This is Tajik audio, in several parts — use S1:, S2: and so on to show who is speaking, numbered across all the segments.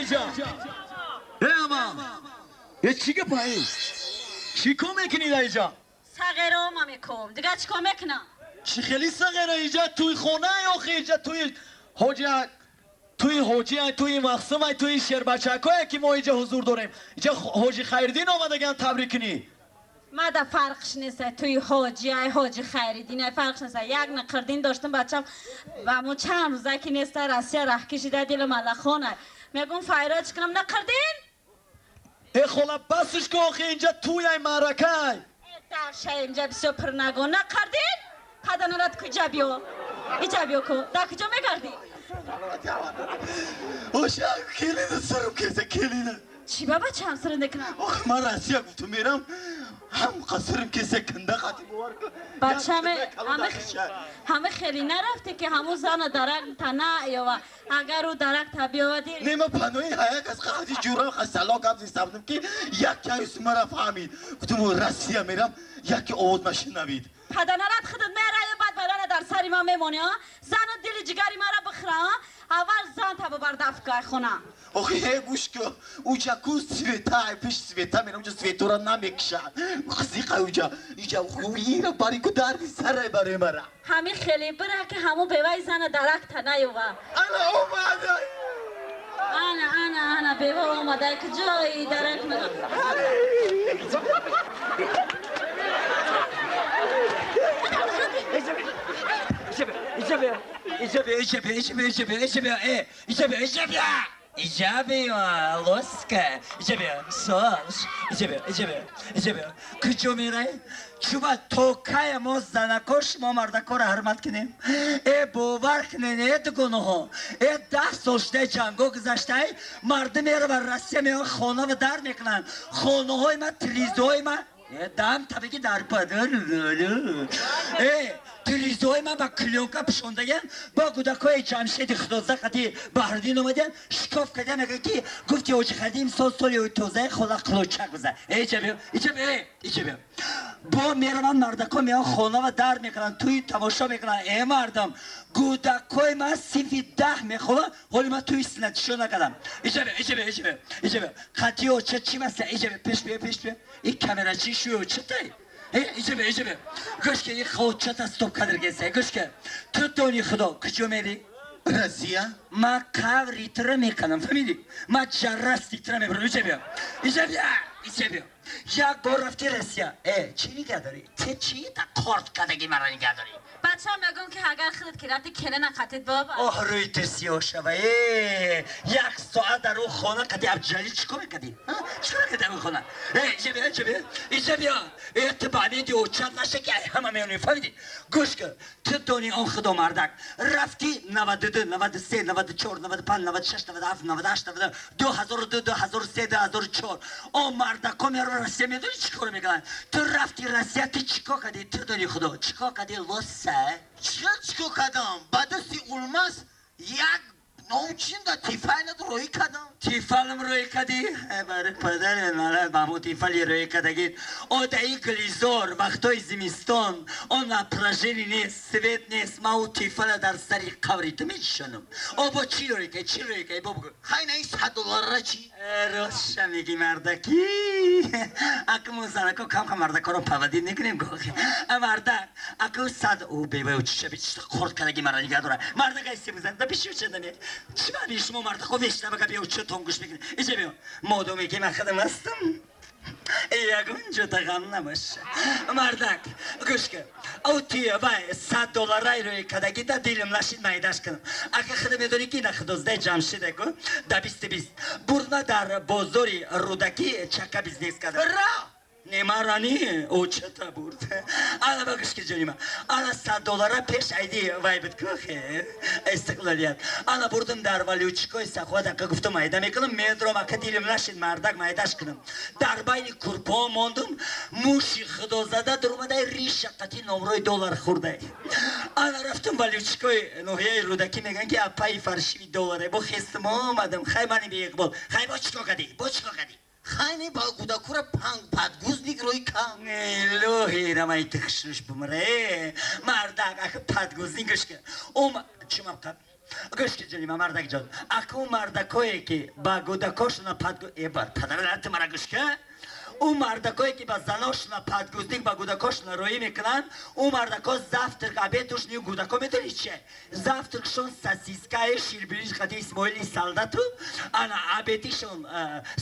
S1: инҷа. Э ама. Э чӣ гапай? Чӣ кор мекунӣ дар инҷа?
S2: Сағирома мекунам. Дигар чӣ кор мекунам?
S1: Чӣ хеле сағира инҷа туи хона охи инҷа туи ҳоҷа туи ҳоҷи туи махсум туи шербачакое ки мо инҷа ҳузур дорем. Инҷа ҳоҷи Хайриддин омадаган табрик кунӣ.
S2: Мада фарқш нест, туи ҳоҷи ай ҳоҷи Хайриддин ай фарқш нест. Як нақирдин доштам бачам ва мо чанд рӯза ки нест Россия раҳ кашида дилам аллахона. Мегум файроч кунам нақирдин?
S1: Э хола басш ку охи инҷа туй ай маъракай.
S2: Дарша инҷа бисёр пирнаго нақирдин? Паданарат куҷа биё? Иҷа биё ку. Дар куҷо мегардӣ?
S3: Оша келина сарам кеса келина.
S2: Чӣ ба бачам сар мекунам?
S3: Ох ман Россия гуфтум мерам ҳам қасрим кеса канда қати бовар кун.
S2: Бачаме ҳама хеле нарафте ки ҳамун зана дарак та наёва. Агар ӯ дарак та биёвади.
S3: Не ма панои ҳаяк аз қати ҷурам хасало гап зистабдум ки як кайс мара фаҳмид. Гуфтум Россия мерам яке овоз машинавид.
S2: Паданарат худат мераю баъд балана дар сари ман мемонӣ, а? Зану дили ҷигари мара бихӯра, а? Аввал зан та бибар дафгоҳи хона.
S3: Охи ҳе гӯш ку, уҷа ку света, пеш света мерам, уҷа светора намекушад. Қизиқа уҷа, иҷа ира бари ку дарди сарай барои мара.
S2: Ҳами хеле бира ки ҳаму беваи зана дарак та наёва.
S3: Ана омада.
S2: Ана, ана, ана бева омада, куҷои дарак мера?
S4: Куҷо мерай? Чуба то кая мо занакош шумо мардакора ҳурмат кунем? Э бовар кунен, э дугонаҳо, э 10 сол шудаи ҷанго гузаштай, мардум меравад Россия меояд хонава дар мекунанд. Хонаҳои ма, телевизорҳои ма, э дам табиги дар падар. Э телевизорҳои ма ба клёнка пӯшондаган, бо гудакҳои Ҷамшеди Худоза қати Баҳриддин омадиян, шикоф кардиян, мегӯянд ки гуфти ҳоҷи Хайриддин имсол соли тозаи хола қулочак бизан. Э иҷа биё, иҷа биё, э иҷа биё. Бо мераванд мардако меоянд хонава дар мекунанд, туи тамошо мекунанд. Э мардам, гудакҳои ма синфи 10 мехонанд, ҳоли ман туи синатишо накардам. Иҷа биё, иҷа биё, иҷа биё, иҷа биё. Қати оча чӣ масла? Иҷа биё, пеш биё, пеш биё. Ин камерачи шӯё читай? Э, иҷа биё, иҷа биё. Гӯш ки, ин хочата стоп кадр геса. Гӯш ки, ту дони худо куҷо мерӣ?
S3: Россия?
S4: Ман қаври тира мекунам, фаҳмидӣ? Ман ҷаррасти тира мебарам. Иҷа биё, иҷа биё, иҷа биё. Як бор рафти Россия. Э, чӣ нигаҳ дорӣ? Те чӣ та корт кадаги маро нигаҳ дорӣ?
S2: Бачам мегӯм ки агар худат ки рафти келена қатид бобо.
S4: Оҳ, рӯи ту сиёҳ шава. Э, як соат дар ӯ хона қади Абдуҷалил чӣ кор мекардӣ? Чӣ кор мекардӣ дар ӯ хона? Э, иҷа биё, иҷа биё, иҷа биё. Э, ту ба амиди очат наша ки ҳама меонӣ, фаҳмидӣ? Гӯш кун, ту дони он худо мардак. Рафти 92, 93, 94, 95, 96, 97, 98, 99, 2002, 2003, 2004. Он мардако мераванд Россия, медонӣ чӣ кор мекунанд? Ту рафти Россия, ту чӣ кор кардӣ? Ту дони худо, чӣ кор кардӣ лоса?
S3: Чӣ кор кардам? Ба дасти Улмас як номчинда тифалат рӯй кардам.
S4: Тифалам рӯй кардӣ? Барои падари ман Маҳмуд тифали рӯй кардагит. Одаи гулизор вақтҳои зимистон он напряжение нест, свет нест. Ман ӯ тифала дар сари қабри ту мечишонам. О бо чӣ рӯй кардӣ? Чӣ рӯй кардӣ? Бо бигӯ.
S3: Хай на ин 100 долларра чӣ?
S4: Ростша мегӣ мардаки. Аку мо занако кам кам мардакоро павадид мекунем гохи. Мардак, аку сад ӯ беваю чиша бичиша қорт кардаги мара нигаҳ дора. Мардак айси бизан, да пиши чанда ме. Чӣ маъни шумо мардако вешта ба гапи оча тонгӯш мекунед? Иҷа биё. Модоме ки ман худам ҳастам, ягон ҷота ғам набоша. Мардак, гӯш кун. Ӯ ти вай 100 долларай рӯи кадаги да дилам нашид майдаш кунам. Ака худам медонӣ ки на худоздаи Ҷамшеде ку да 20-20. Бурдма дар бозори Рӯдакӣ чака бизнес кардам.
S3: Ра!
S4: Не марани, очата бурд. Ана ба гӯш ки ҷони ман. Ана 100 доллара пеш айди вай буд ку хе истиқлолият. Ана бурдум дар валютчикои Саховат, ака гуфтам майда мекунам, медром, ака дилам нашид мардак майдаш кунам. Дар байни курпо мондум, муши худозада дуромадай риша қати номрои доллар хӯрдай. Ана рафтум валютчикои ноҳияи Рӯдакӣ, мегӯянд ки апаи фаршиви долларе. Бо хестам омадам, хай мани беиқбол. Хай бо чӣ кор кардӣ? Бо чӣ кор кардӣ?
S3: Хайни ба гудакура панг подгузник рӯй кам.
S4: Илоҳи рамай тихшуш бумре. Мардак, ака подгузник гӯш кун. Ом чумам қаб. Гӯш ки ҷони ма мардак ҷон, аку мардакое ки ба гудакошона падгу э бар падарат мара гӯш ки ӯ мардакое ки ба заношона подгузник ба гудакошона роӣ мекунанд, ӯ мардако завтрак обедушни гудако медонӣ че? Завтракшон сосискаи ширбиринҷ қати Исмоили солдату, ана обедишон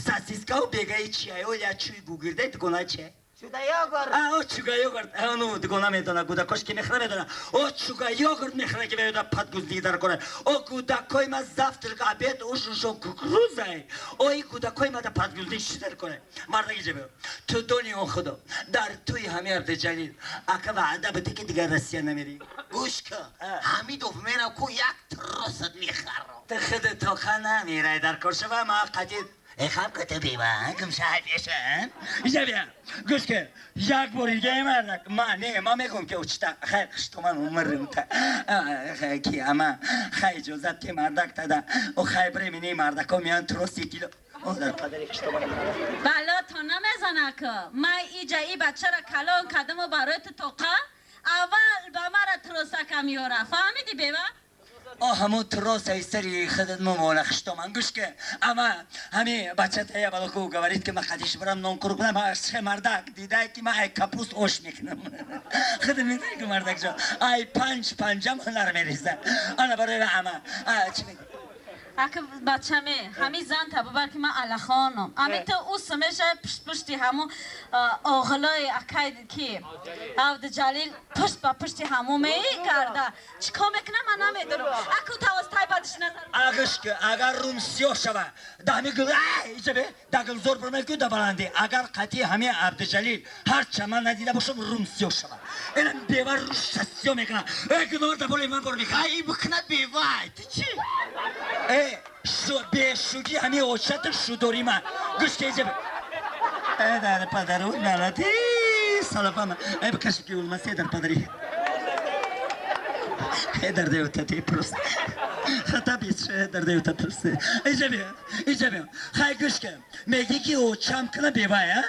S4: сосискау бегаи чиаё я чӯи гугирда дугона че?
S5: Чуга йогурт.
S4: А, о чуга йогурт. Ну, дугона медона, гудакош ки мехра медона. О чуга йогурт мехра ки меёда подгузник дар кора. О гудакои ма завтрак, обед, ужиншон кукурузай. О и гудакои ма да подгузник чӣ дар кора. Мардаги ҷабе. Ту дони он худо. Дар туи ҳами Абдуҷалил. Ака ваъда бите ки дигар Россия намери.
S3: Гӯш ка. Ҳамидов мерав ку як тросат мехарам.
S4: Ту худ тоқа намерай дар кор шава ма қати Хаб ката бева, ким шаҳр Иҷа бия, гӯш ки, як бор дига мардак, ма не, ма мегӯм ки учта, хай хишто ман умрим та. Ки ама хай иҷозат ки мардак тада, о хай бремини мардако миён троси кило. О дар падари хишто ман.
S2: Бало то намезана ки, ма иҷа и бачара калон кардаму барои ту тоқа, аввал ба мара тросака меёра. Фаҳмидӣ бева?
S4: О ҳамун тросаи сари худат мумона хиштоман гӯш ки, ама ҳами бачата я балоку говорит ки ма қадиш барам нон кур кунам, ше мардак дидай ки ма ай капуст ош мекунам. Худ медонӣ ки мардак ҷон, ай панҷ панҷам ҳунар мереза. Ана барои ама чӣ мегӯ?
S2: Ака бачаме, ҳами зан та бубар ки ман алахонам. Ами ту ӯ меша пушт пушти ҳамун оғлои акай ки Абдуҷалил пушт ба пушти ҳамун мегарда. Чӣ кор мекунам ман намедонам. Аку тавастай бадиш назар.
S4: Агаш ки агар рум сиёҳ шава, да ҳами гул иҷа бе, да гулзор бармай ку да баландӣ. Агар қатъи ҳами Абдуҷалил ҳар чаман надида бошам рум сиёҳ шава. Ина бева руша сиёҳ мекунад. Э гунор да боли ман бор мекунад.
S3: Ай бикна бевай, ту чӣ?
S4: Э бешуги ҳами очату шудори ман. Гӯш ки иҷа бе. Э дар падару налати салафама. Э бикаши ки улмасе дар падари. Э дар деутати просто. Хата бис дар деута просто. Иҷа бе, иҷа бе. Хай гӯш ки. Мегӣ ки очам кина бевай, а?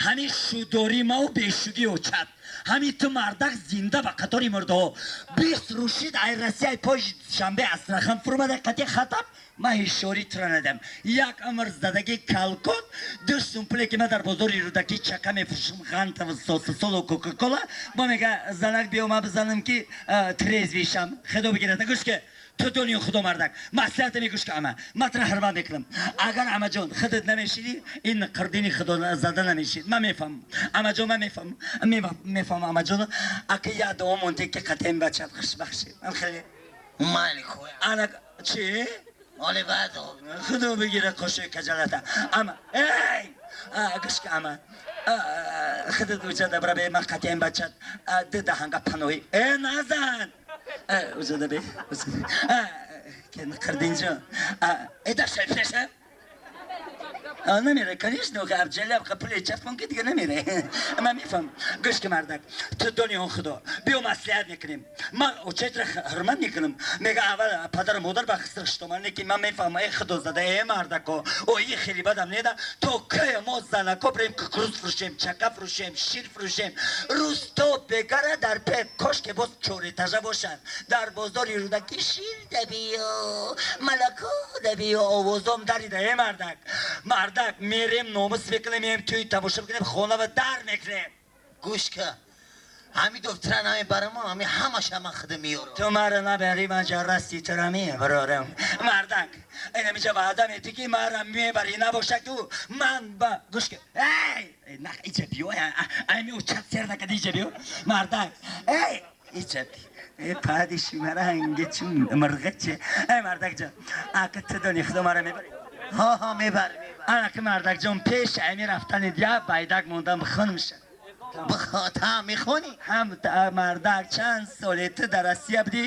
S4: Ҳами шудори мау бешуги очат. Ҳами ту мардак зинда ба қатори мурдаҳо. Бист рушид ай Россияи пой шанбе Астрахан фурмада қати хатаб, ман ҳишёрӣ тура надам. Як амр задаги калкот, ду сум пуле ки ман дар бозори Рӯдакӣ чака мефурӯшам ғантав сосисолу Кока-Кола, ма мега занак биё ма бизанам ки трезвый шам. Худо бигирад. Гӯш ки ту дунё худо мардак. Маслиҳата мегӯш ки ама. Ман тура ҳурмат мекунам. Агар амаҷон худат намешидӣ, ин қирдини худо зада намешид. Ман мефаҳмам. Амаҷон ман мефаҳмам. Мефаҳмам амаҷон. Ака як дуо монде ки қатъан бачат хушбахт шид. Ман хеле
S3: майли хоям.
S4: Ана чӣ?
S3: Оли баъд
S4: худо бигира қошои каҷалата. Ама эй! Гӯш ки ама. Худат уҷа дабра бе ман қатъан бачат ду даҳанга паноҳӣ. Э назан! Уҷа бе. Қирдинҷон. Э дашай пеша? Намере, конечно, Абдуҷалил пули чафмон ки дига намере. Ман мефаҳмам. Гӯш ки мардак, ту дони он худо. Биё маслиҳат мекунем. Ман очатра ҳурмат мекунам. Мега аввал падару модар ба хиср хиштоман, лекин ман мефаҳмам, э худо зада, э мардако. О и хеле бадам неда. То кай мо занако бирем кукуруз фурӯшем, чака фурӯшем, шир фурӯшем. Рӯз то бегара дар пе кошке боз чоретажа бошад. Дар бозори Рӯдакӣ шир дабиё, малако дабиё, овозом дарида, э мардак. Мардак мерем номус мекунем, меем тӯй тамошо мекунем, хона ва дар мекунем.
S3: Гӯш ка. Ҳамидов тура намебарам, ҳами ҳамаша ман худам меёрам.
S4: Ту мара набари, ман ҷаррасти тура мебарорам. Мардак, инамиҷа ваъда метӣ ки мара мебарӣ, набоша ту ман ба гӯш ка. Эй, нах иҷа биё, ай очат сер накарди иҷа биё. Мардак, эй, иҷа биё. Э падиши маранге чун мирғаче. Эй мардак ҷон, ака ту дони худо мара мебарӣ.
S3: Ҳа ҳа мебарӣ.
S4: Ана ки мардак ҷон пеш ами рафтани дия байдак мондам бихонам ша.
S3: Бихота мехонӣ?
S4: Ҳам мардак чанд соле ту дар Россия будӣ?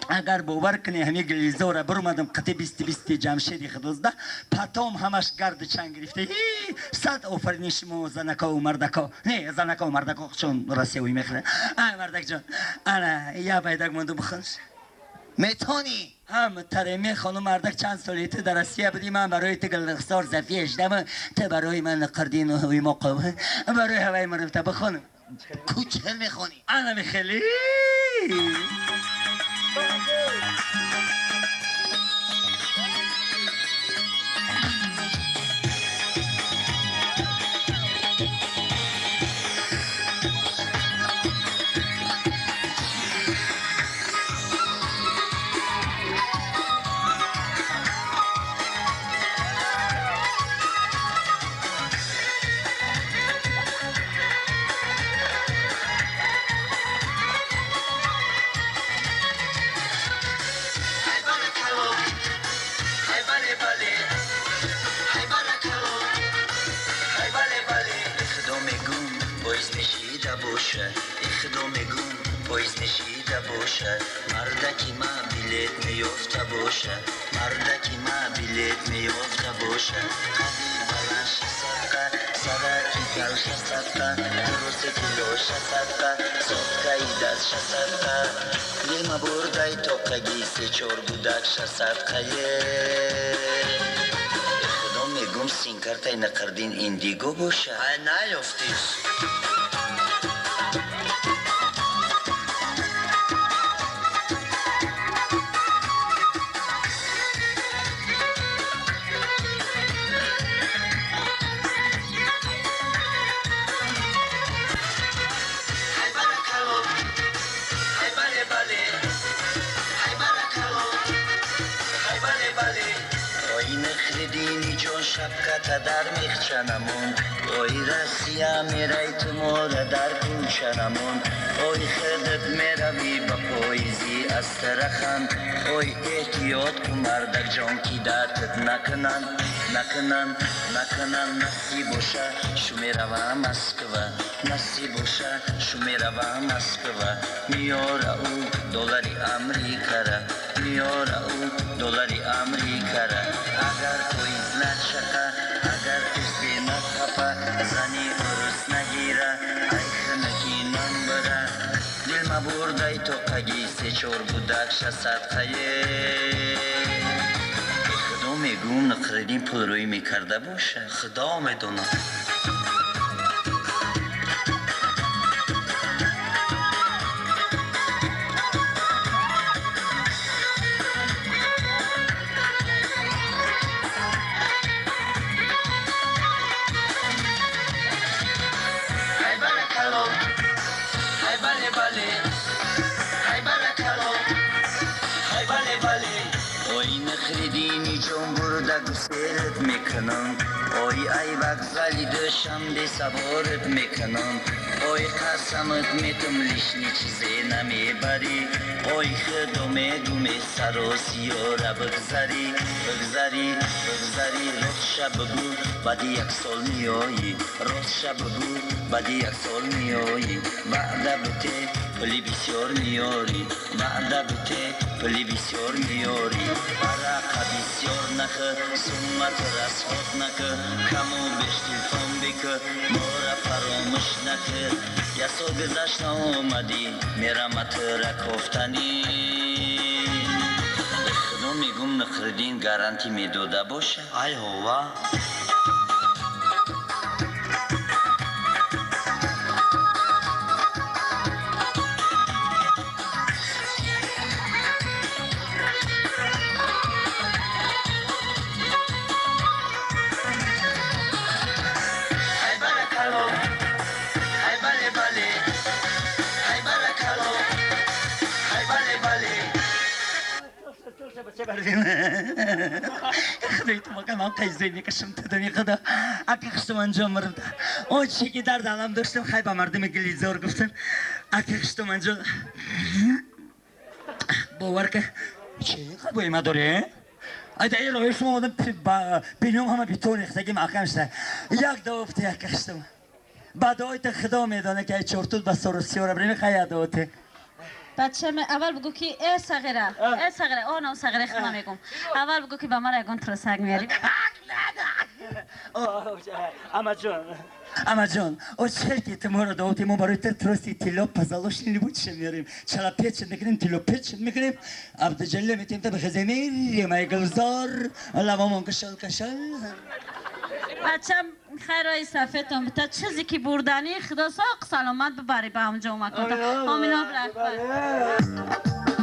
S4: Агар бовар кунӣ ҳами гилизора бурмадам қати бисти бисти Ҷамшеди худозда, потом ҳамаш гарду чанг гирифта. Сад офарини шумо занако мардако. Не, занако мардако чун Россия мехӯрад. Ай мардак ҷон, ана я байдак мондам бихонам ша.
S3: Метонӣ?
S4: Ҳам таре мехонум мардак чанд соли ту дар Россия будӣ, ман барои ту гулрухсор зафия шудам, ту барои ман қирдин уймоқов. Барои ҳаваи мурифта бихонам.
S3: Кучел мехонӣ?
S4: Ана мехелӣ. боша, худо мегум поезд нишида боша, мардаки ма билет меёфта боша, мардаки ма билет меёфта боша. Қади баланд шасадқа, сараки кал шасадқа, дуруси тилло шасадқа, соткаи даст шасадқа, дилма бурдай тоқаги се-чор гудак шасадқае. Худо мегум симкартай нақардин индиго боша.
S1: Ай наёфтиш.
S4: Шапката дар мехча намон, ой Россия мерай ту мора дар кӯча намон, ой худат меравӣ ба поизи Астрахан, ой эҳтиёт кун мардак ҷон ки дардат накунанд, накунанд, накунанд. Насиб боша шу мерава Москва, насиб боша шу мерава Москва, меёра ӯ доллари Амрикара, меёра ӯ доллари Амрикара. Агар поиз начақа, агар пизде нахапа, зани урус нагира, ай ханаки намбара, дилма бурдай тоқаги се-чор гудак шасадқае. Худо мегум нақридин пулрӯӣ мекарда боша.
S1: Худо медонад.
S4: Гуселат мекунам, ой ай вокзали Душанбе саворат мекунам, ой қасамат метум лишний чизе намебарӣ, ой худо мегуме саросиёра бигзарӣ, бигзарӣ, бигзарӣ. Ростша бигӯ баъди як сол меоӣ, ростша бигӯ баъди як сол меоӣ, ваъда бите пули бисёр меёрӣ, ваъда бите пули бисёр меёрӣ. Арақа бисёр нахӯр, суммат расход накӯ, каму беш телефон бикӯ, мора фаромӯш накӯ. Як сол гузашта омадӣ, мерамат кофтанӣ. Худо мегум нақридин гарантӣ медода боша.
S1: Ай ҳова.
S4: Худои ту мака ман қайзой мекашам тадами худо. Ака хиштум анҷом мурда. Он чи ки дар далам доштам хай ба мардуми гилизор гуфтам. Ака хиштум анҷом бовар ка чи хабои ма дорӣ? Ай дар роҳи шумо омадам бинём ҳама битон рехтагим акам шуда. Як дафта ака хиштум. Ба дуои худо медона ки ай чортут ба соросиёра бирем хай дуоте.
S2: Бача аввал бигӯ ки э сағира, э сағира, о на сағира худам мегӯм. Аввал бигӯ ки ба ман ягон тросак меярӣ.
S4: Амаҷон, амаҷон, о чӣ ки ту моро даъвати мо барои ту троси тилло пазалошни либучша меярем. Чалапеча мекунем, тиллопеча мекунем, Абдуҷалил метем та бихезе мерем, ай гулзор, лабамон кашал кашал.
S2: Бачам хайрои сафедтон бита чизе ки бурданӣ худо соқ саломат бибарӣ ба ҳамҷо омакота. Омин об раҳмат.